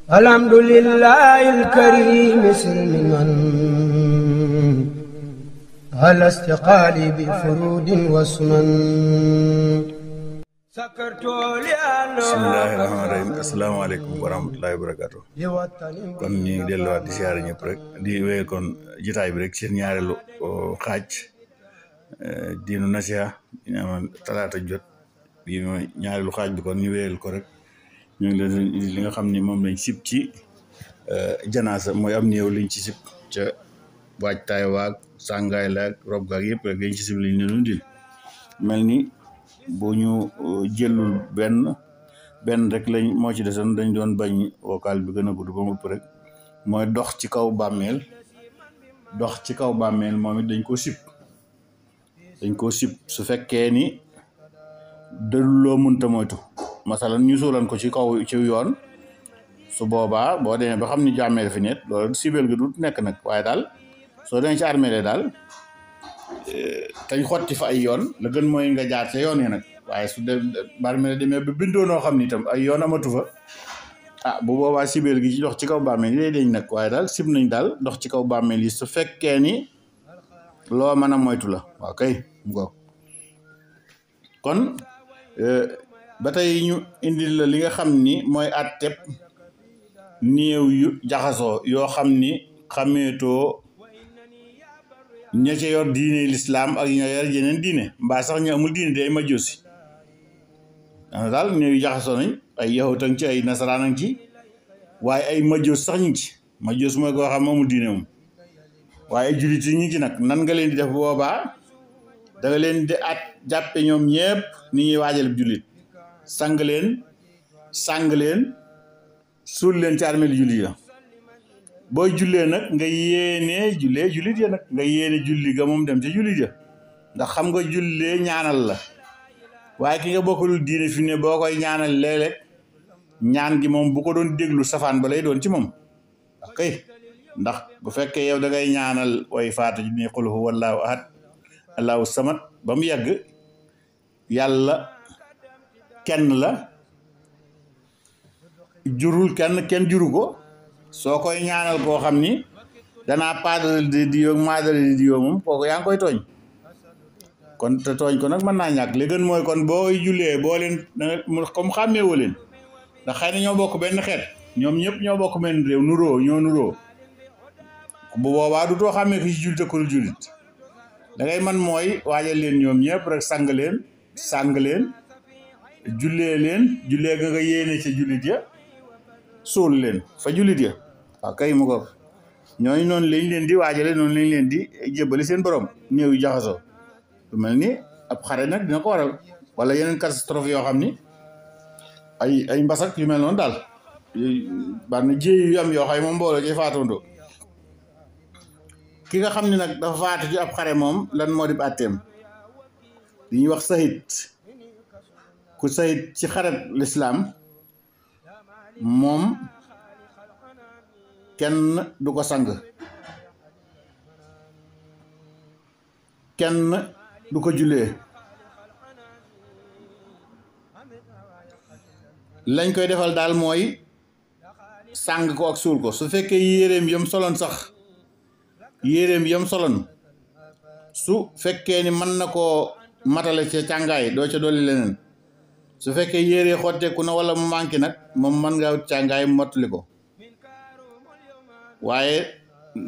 الحمد لله الكريم سلما على استقالي بفرود وسنن سكرت bismillahi rahmaani rahim asalaamaaleykum wa rahmatullahi wa barakaatu kon ñu ngi delluwaat di siyaare ñëpp rek di wéyal kon jitaay bi rek seen ñaareelu xaaj diinu nasiha ñu amoon talaata jot bii mooy ñaareelu xaaj bi kon ñu wéyal ko rek ñu ngi leen li nga xam ni moom lañ sib ci janaasa mooy am néew liñ ci sib ca waajtaay waag sàngaay laag rob gaag yëpp rek liñ ci sib liñ leen dil mel ni bu ñu jëlul benn rek lañ moo ci desoon dañ doon bañ vocal bi gën a gudd ba mu ëpp rek mooy dox ci kaw bàmmeel moom it dañ koo sib su fekkee ni daluloo mënta moytu masalan ñu suulan ko ci kaw ci yoon su boobaa boo demee ba xam ni jàmmeel fi net loolu sibeel gi du nekk nag waaye daal soo demee ci armée daal tañ xotti fa ay yoon la gën mooy nga jaar ca yoon yi nag waaye su dee barmeel demee ba bindoo noo xam ni itam ay yoon amatu fa bu boobaa sibeel gi ci dox ci kaw bàmmeel yi deñ nag waaye daal sib nañ daal dox ci kaw bàmmeel yi su fekkee ni loo mën a moytu la waaw kay kon ba tey ñu indil la li nga xam ni mooy atteb néew yu jaxasoo yoo xam ni xameetoo ña ca yor diine lislaam ak ña yor yeneen diine mbaa sax ñu amul diine di ay majoosi daal néew yu jaxasoo nañ ay yahut ci ay nasaraan ci waaye ay majoos sax ñu ngi ci majoos mooy koo xam amul diine moom waaye ay jullit yi ñu ngi ci nag nan nga leen di def boobaa da nga leen di jàppe ñoom ñëpp ni ñuy waajal jullit sang leen suul leen ci armeel jullit ya booy jullee nag nga yéene jullit ya nag nga yéene julli ga moom dem ca jullit ya ndax xam nga jullee ñaanal la waaye ki nga bokkalul diine fi ne boo koy ñaanal léeg-léeg ñaan gi moom bu ko doon déglu safaan ba lay doon ci moom ok ndax bu fekkee yow da ngay ñaanal way faatu ji ni qul huwallahu ahad allahu samad ba mu yàgg yàlla kenn la jurul kenn juru ko soo koy ñaanal koo xam ni danaa paadal di diyoog maadal di diyoo moom kooku yaa ngi koy tooñ kon te tooñ ko nag mën naa ñàkk li gën mooy kon booy jullee boo leen comme xàmmeewoo leen ndax xëy na ñoo bokk benn xeet ñoom ñëpp ñoo bokk benn réew ñoo nuroo bu boobaa du too xàmmee ki ci jullit ak ku dul jullit da ngay man mooy waajal leen ñoom ñëpp rek sàng leen jullee ga nga yéene ca jullit ya suul leen fa jullit ya waaw kay mu ko ñooñu noonu lañ leen di waajale noonu lañ leen di jébbali seen borom néew yu jaxasoo lu mel ni ab xare nag dina ko waral wala yeneen catastrophe yoo xam ni ay mbasak yu mel noonu daal bari na jéey yu am yoo xam moom mbooloo ci faatondoo ki nga xam ne nag dafa faatu ci ab xare moom lan moo di àtteem li ñuy wax sahid ku sahid ci xare lislaam moom kenn du ko sang kenn du ko jullee lañ koy defal daal mooy sang ko ak suul ko su fekkee yéreem yam solon su fekkee ni mën na koo matale ca càngaay doo ca dolli leneen su fekkee yére xotteeku na wala mu manqué nag moom mën nga càngaay mottali ko waaye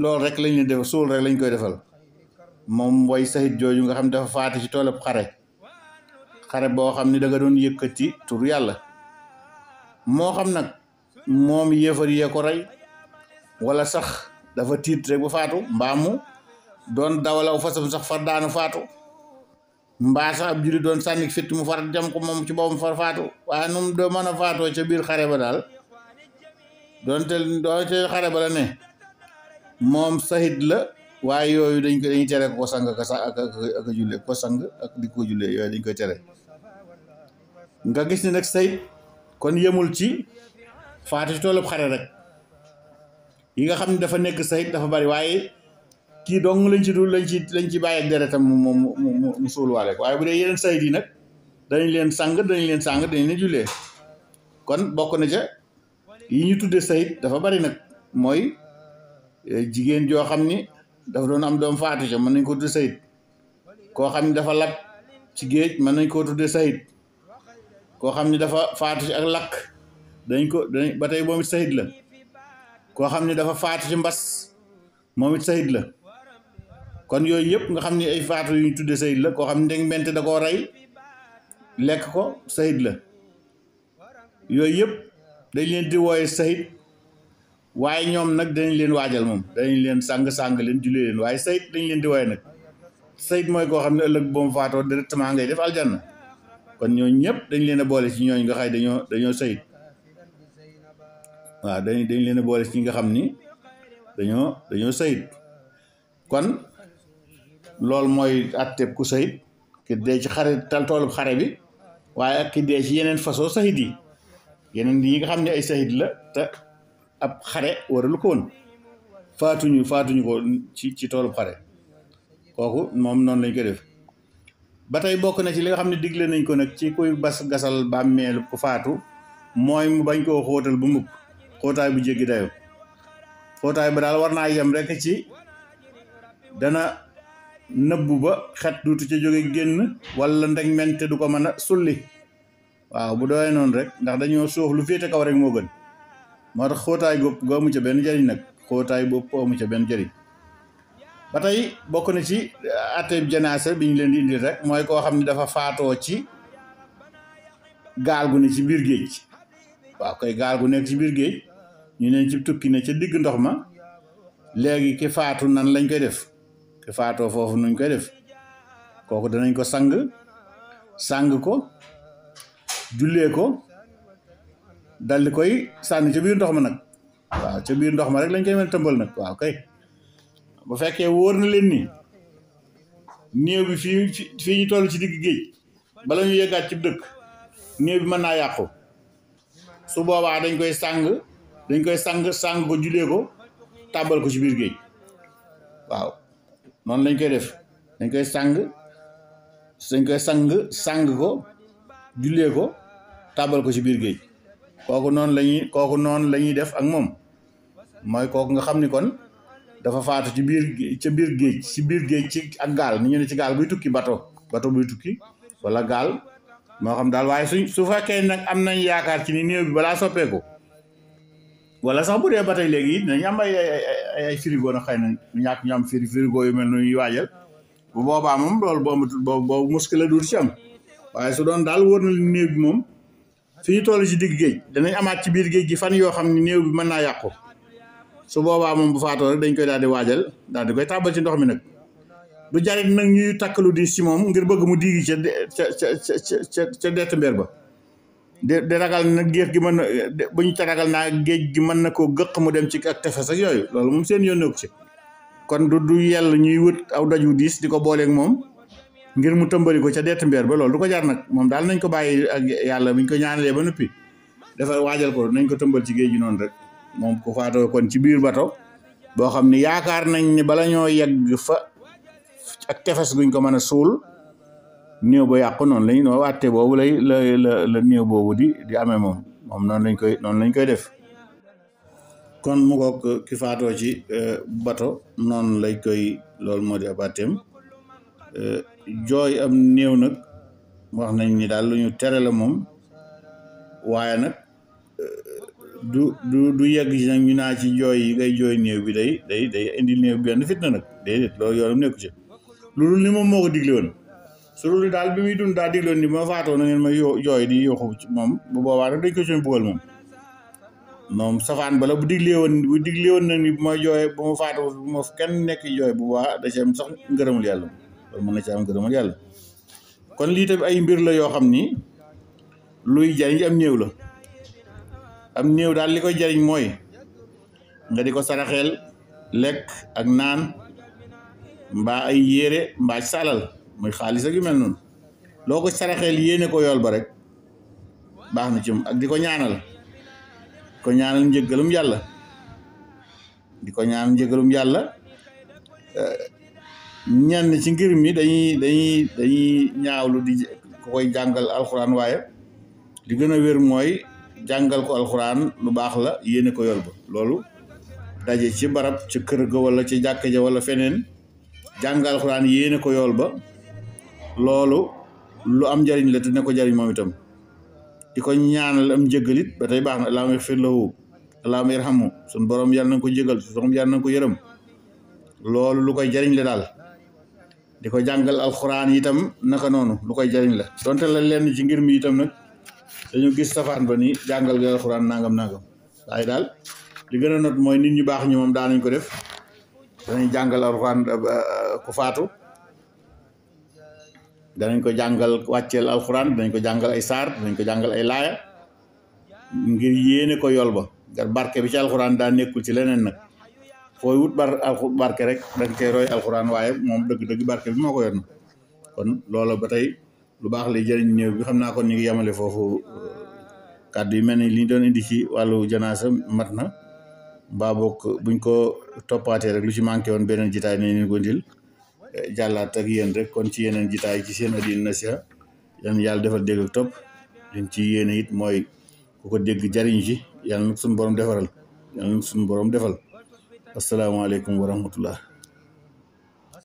loolu rek lañ leen def suul rek lañ koy defal moom way sahid jooju nga xam dafa faati ci toolab xare boo xam ni da nga doon yëkkati tur yàlla moo xam nag moom yéefar yee ko rey wala sax dafa tiit rek ba faatu mbaa mu doon dawalaw fasam sax far daanu faatu mbaa sax ab julli doon sànni fit mu far jam ko moom ci boppam far faatu waaye nu mu doo mën a faatoo ca biir xare ba daal doonte xare ba la ne moom sahid la waaye yooyu dañuy tere ko sang ak julle ko sang ak di ko julle yooyu dañ koy tere nga gis ne nag sahid kon yemul ci faatu ci toolub xare rek yi nga xam ne dafa nekk sahid dafa bari waaye kii dong lañ ci bàyyi ak deretam mu suulwaale ko waaye bu dee yeneen sahid yi nag dañ leen sang dañ leen jullee kon bokk na ca yi ñu tudde sayit dafa bari nag mooy jigéen joo xam ni dafa doon am doom faatu ca mën nañ ko tudde sayit koo xam ni dafa lab ci géej mën nañ koo tudde sayit koo xam ni dafa faatu ci ak lakk dañ ba tey moom it sayit la koo xam ni dafa faatu ci mbas moom it sayit la kon yooyu yëpp nga xam ni ay faatu yu ñu tudde sayit la koo xam ni ndeg mente da koo rey lekk ko sayit la yooyu yëpp dañ leen di wooye sayit waaye ñoom nag dañ leen waajal moom dañ leen sàng leen jullee leen waaye sayit dañ leen di wooye nag sayit mooy koo xam ne ëllëg boo mu faatoo directement ngay def aljanna kon ñooñu ñëpp dañ leen a boole ci ñooñ nga xay dañoo sayit waaw dañ leen a boole ci ñi nga xam ni dañoo sayit kon loolu mooy atteb ku sayit ki dee ci xare toolub xare bi waaye ak ki dee ci yeneen façon sayit yi yeneen yi nga xam ne ay sayit la te ab xare waralu ko woon faatuñu ko ci toolub xare kooku moom noonu lañ koy def ba tey bokk na ci li nga xam ne digle nañ ko nag ci kuy gasal bàmmeel ku faatu mooy mu bañ koo xóotal bu mukk xóotaay bu jéggi dayo xóotaay ba daal war naa yem rek ci dana nëbbu ba xet duutu ca jóge génn wala ndeg mente du ko mën a sulli waaw bu doyee noonu rek ndax dañoo suuf lu féete kaw rek moo gën moo tax xóotaay góob ga amu ca benn jëriñ nag xóotaay boobu amu ca benn jëriñ ba tey bokk na ci atteb janaasa bi ñu leen di indil rek mooy koo xam ne dafa faatoo ci gaal gu ne ci biir géej waaw koy gaal gu nekk ci biir géej ñu neen ci tukki ne ca digg ndox ma léegi ki faatu nan lañ koy def ki faatoo foofu nuñ koy def kooku danañ ko sang ko jullee ko daldi koy sànni ca biir ndox ma nag waaw ca biir ndox ma rek lañ koy mën tëmbal nag waaw kay bu fekkee wóor na leen ni néew bi fii ñu toll ci digg géej bala ñu yeggaat ci dëkk néew bi mën naa yàqu su boobaa dañ koy sang ko jullee ko tàbbal ko ci biir géej waaw noonu lañ koy def dañ koy sang ko jullee ko tàbbal ko ci biir géej kooku noonu la ñuy def ak moom mooy kooku nga xam ni kon dafa faatu ci biir géej ci ak gaal ni ñu ne ci gaal buy tukki bato buy tukki wala gaal moo xam daal waaye su fekkee nag am nañ yaakaar ci ni néew bi balaa soppeeku wala sax bu dee ba tey léegi dinañ am ay frigo na xëy na ñàkk ñu am frigo yu mel nu ñuy waajal bu boobaa moom loolu boobu muskila duur ci am waaye su doon daal wóor na li néew bi moom fi ñu toll ci digg géej danañ amaat ci biir géej gi fan yoo xam ne néew bi mën naa yàqu su boobaa moom bu faatoo rek dañ koy daal di waajal daal di koy tàbbal ci ndox mi nag du jarit nag ñuy takkalu di si moom ngir bëgg mu diigi ca dett mbeer ba de ragal nag géej gi mën na bu ñu ca ragal naa géej gi mën na koo gëq mu dem ci ak tefes ak yooyu loolu moom seen yoon nekku ci kon du yell ñuy wët aw daju diis di ko booleeg moom ngir mu tëmbali ko ca dett mbeer ba loolu du ko jar nag moom daal nañ ko bàyyi ak yàlla buñ ko ñaanalee ba noppi dafa waajal ko nañ ko tëmbal ci géej gi noonu rek moom ku faatoo kon ci biir bato boo xam ne yaakaar nañ ni bala ñoo yegg fa ak tefes guñ ko mën a suul néew ba yàqu noonu lañ noo àtte boobu la néew boobu di amee moom noonu lañ koy def kon mu ko ki faatoo ci bato noonu lañ koy loolu moo di ab àtteem jooy am néew nag wax nañ ni daal lu ñu tere la moom waaye nag du yegg ci nag ñu naa ci jooy yi ngay jooy néew bi day indi néew bi benn fitna nag déedéet loolu yoonam nekku ci loolu ni moom moo ko digle woon su loolu daal bi muy dund daa digle woon ni ma faatoo na ngeen ma jooy di yooxu ci moom bu boobaa nag dañ ko ci buggal moom safaan bala bu diglee woon na ni bu ma jooyee bu ma faatoo bu ma kenn nekk jooy bu boobaa da ci am sax ngërëmul yàlla loolu mën na ci am ngërëmul yàlla kon lii tamit ay mbir la yoo xam ni luy jariñ am néew la am néew daal li koy jariñ mooy nga di ko saraxeel lekk ak naan mbaa ay yére mbaa ci salal muy xaalis ak yu mel noonu loo ko saraxeel yéene ko yool ba rek baax na ci moom ak di ko ñaanal njëggalum yàlla ñenn ci ngir mi dañuy ñaawlu di ko koy jàngal alxuraan waaye li gën a wér mooy jàngal ko alxuraan lu baax la yéene ko yool ba loolu daje ci barab ci kër ga wala ci jàkk ja wala feneen jàngal alxuraan yéene ko yool ba loolu lu am njariñ la te ne ko jariñ moom itam di ko ñaanal am jéggalit ba tey baax na allahumma ighfir lahu allahumma irhamhu sun borom yàlla na ko jégal sun borom yàlla na ko yërëm loolu lu koy jariñ la daal di ko jàngal alxuraan itam naka noonu lu koy jariñ la donte la lenn ci ngir mi itam nag dañu gis safaan ba ni jàngal ga alxuraan nangam waaye daal li gën a not mooy nit ñu baax ñi moom daanañ ko def danañ jàngal alxuraan ku faatu danañ ko jàngal wàcceel alxuraan danañ ko jàngal ay saar danañ ko jàngal ay laaya ngir yéene ko yool ba gar barke bi ci alxuraan daa nekkul ci leneen nag fooy wut barke rek dañ koy roy alxuraan waaye moom dëgg-dëgg barke bi moo ko yor na kon loolu ba tey lu baax lay jëriñ ñëw bi xam naa kon ñu ngi yemale foofu kàddu yi mel ni li ñu doon indi ci wàllu janaasa mat na mbaa boog buñ ko toppaatee rek lu ci manqué woon beneen jitaay ne ñu ko ndil jàllaat ak yéen rek kon ci yeneen jitaay ci seen Madina Nasiha yan yàlla defal dégg ak topp liñ ci yéene it mooy ku ko dégg jariñ ci yàlla na suñu borom defaral yàlla na suñu borom defal asalaamaaleykum wa rahmatullah